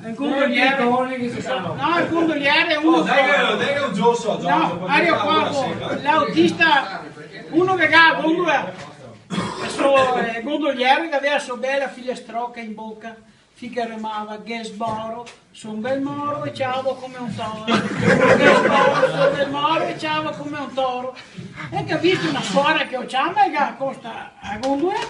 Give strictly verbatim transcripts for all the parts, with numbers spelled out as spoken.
El gondoliere. No, el gondoliere xe uno... No, dai che, dai che un giorno so, no, Ario qua, l'autista, uno che ga la gondola. So, eh, gondoliere che gaveva so bela filastroca in boca, fin che remava: "Ghe sboro, so un bel moro e ciavo come un toro. Ghe sboro, so un bel moro e ciavo come un toro." E che ga visto na suora che lo ciama e che acosta la gondola.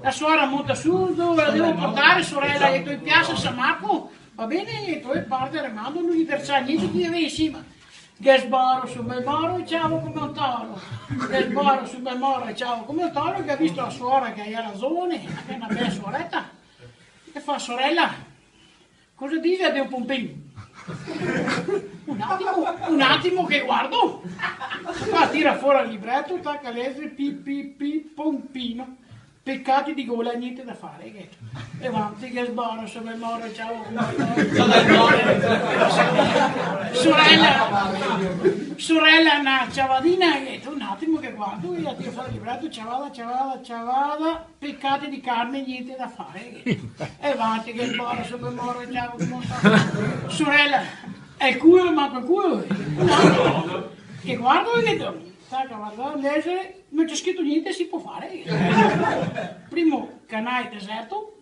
La suora monta su: "Dove la devo portare, sorela?" "Gheto, in piasa San Marco." "Va ben," gheto, e parte remando, no ghe interesa gnente chi che ghe xe in sima. "Ghe sboro, so un bel moro e ciavo come un toro. Ghe sboro, so un bel moro e ciavo come un toro", che ga visto la suora che la gera zovane, che xe na bela suoreta, e fa: "Sorela, cosa dixe de un pompin?" "Un atimo, un atimo che guardo." Fa, tira fora el libreto, taca a lexer: "Pi, pi, pi, pompino. Pecati de gola, gnente da fare, che." E vanti: "Ghe sboro, so un bel moro e ciavo come un toro. Sorela, sorela, na ciavadina." E gheto: "Un atimo che guardo." E la tira fora el libreto, ciavada, ciavada, ciavada: "Pecati de carne, gnente da fare." E vanti: "Ghe sboro, so un bel moro e ciavo come un toro." "Sorela, el culo, manco el culo." "Un atimo che guardo", gheto. Taca a vardar, lexer, no xe scrito gnente, se pol fare. Primo canal deserto,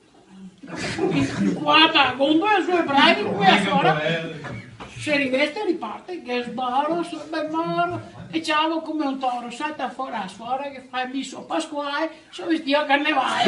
cuata, a gondola, su e bravi, quea fora. Se riveste e riparte: "Ghe sboro, so un bel moro e ciavo come un toro." Salta fora la suora che fa: "Mi so Pasquale, so vestìo a carnevale."